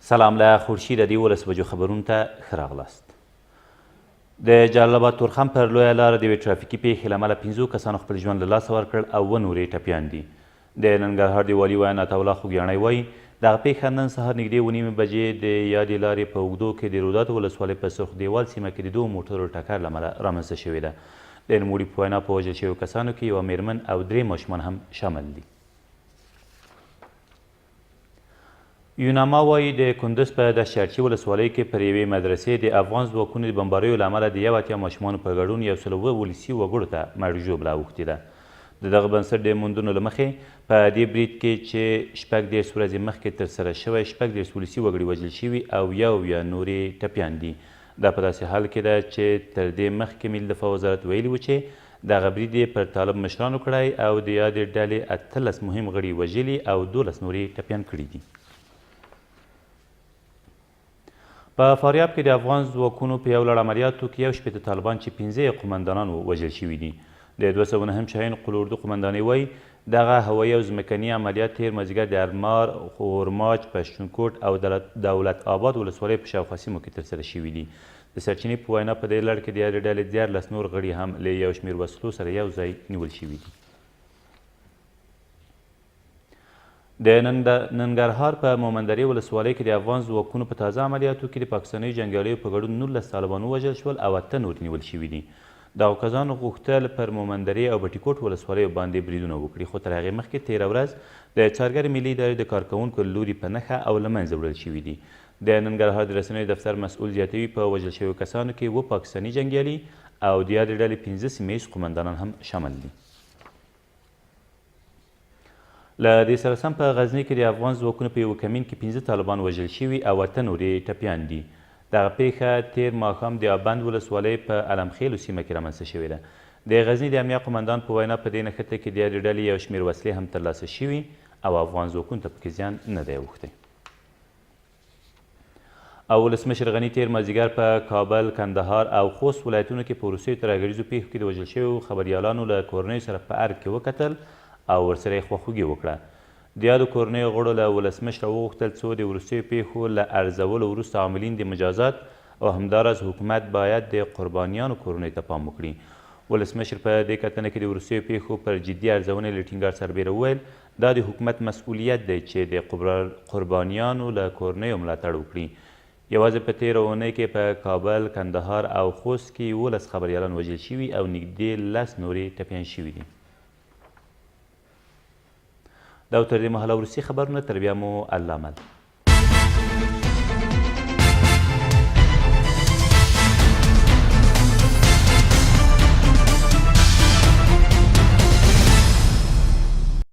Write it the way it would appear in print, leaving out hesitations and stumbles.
سلام له خورشیده د 11 بجو خبرونو ته ښه راغلاست. د جلال اباد تورخم پر لویه لاره د یوې ټرافیکي پیښې له امله پنځو کسانو خپل ژوند له لاسه ورکړ او اووه نور یې ټپیان دي. د ننګرهار د والي ویاند عطاالله خوږیاڼی وایي، دغه پیښه نن سهار نږدې اووه نیمې بجې د یادې لارې په اوږدو کې د روداتو ولسوالۍ په سرخ دیوال سیمه کې د دوو موټرو ټکر له امله رامنځته شوې ده. د نوموړي په وینا په وژل شویو کسانو کې یوه میرمن او درې ماشومان هم شامل دي. یوناما وايي، د کندز په دشت ارچي ولسوالۍ کې پر یوې مدرسې د افغان ځواکونو د بمباریو له امله د 81 ماشومانو په ګډون 107 ولسي وګړو ته مرګ ژوبله اوښتې ده. د دغه بنسټ د موندنو له مخې، په دې برید کې چې 36 ورځې مخکې ترسره شوی، 36 ولسي وګړي وژل شوي او 71 نور یې ټپیان دي. دا په داسې حال کې ده چې تر دې مخکې ملي دفاع وزارت ویلي و چې دغه برید یې پر طالب مشرانو کړی او د یادې ډلې 18 مهم غړي وژلي او 12 نور یې ټپیان کړي دي. په فاریاب کې د افغان ځواکونو په یو لړ عملیاتو کې 61 طالبان چې پنځه یې قومندانان وو وژل شوي دي. د 209 شاهین قول اردو قومندانۍ وایي، دغه هوایي او ځمکني عملیات تېر مازدیګر د ارمار، اورماچ، پشتونکوټ او دولت آباد ولسوالیو په شاوخوا سیمو کې ترسره شوي دي. د سرچینې په وینا، په دې لړ کې د یادې ډلې 13 نور غړي هم له یو شمېر وسلو سره یو ځای نیول شوي دي. د ننګرهار په مومندرې ولسوالۍ کې د افغان ځواکونو په تازه عملیاتو کې د پاکستانیو جنګیالیو په ګډون 19 طالبان ووژل شول او اته نور نیول شوي دي. دغو کسانو غوښتل پر مومندرې او بټي کوټ ولسوالیو باندې بریدونه وکړي، خو تر هغې مخکې تېره ورځ د څارګرې ملي ادارې د کارکوونکو له لوري په نښه او له منځه وړل شوي دي. د ننګرهار د رسنیو دفتر مسؤل زیاتوي، په وژل شویو کسانو کې اووه پاکستاني جنګیالي او د یادې ډلې پنځه سیمه ییز قومندانان هم شامل دي. له دې سره سم په غزني کې د افغان ځواکونو په یوه کمین کې پنځه طالبان وژل شوي او اته نور یې ټپیان دي. دغه پېښه تېر ماښام د آبند ولسوالۍ په علمخېلو سیمه کې رامنځته شوې ده. د غزني د امنیه قومندان په وینا په دې نښته کې د یادې ډلې یو شمېر وسلې هم ترلاسه شوي او افغان ځواکونو ته پکې زیان نه دی اوښتی. او ولسمشر غني تېر مازدیګر په کابل، کندهار او خوست ولایتونو کې په وروستیو ترهګریزو پېښو کې د وژل شویو خبریالانو له کورنیو سره په ارګ کې وکتل او ورسره یې خواخوږي وکړه. د یادو کورنیو غړو له ولسمشره وغوښتل څو د وروستیو پېښو له ارزولو وروسته عاملین دې مجازات او همداراز حکومت باید د قربانیانو کورنیو ته پام وکړي. ولسمشر په دې کتنه کې د وروستیو پېښو پر جدي ارزونې له ټینګار سربېره وویل، دا د حکومت مسؤلیت دی چې د قربانیانو له کورنیو ملاتړ وکړي. یوازې په تېره اونۍ کې په کابل، کندهار او خوست کې 11 خبریالان وژل شوي او نږدې لس نور یې ټپیان شوي دي. دا و تر دې مهاله وروستي خبرونه، تر بیا مو الله مل.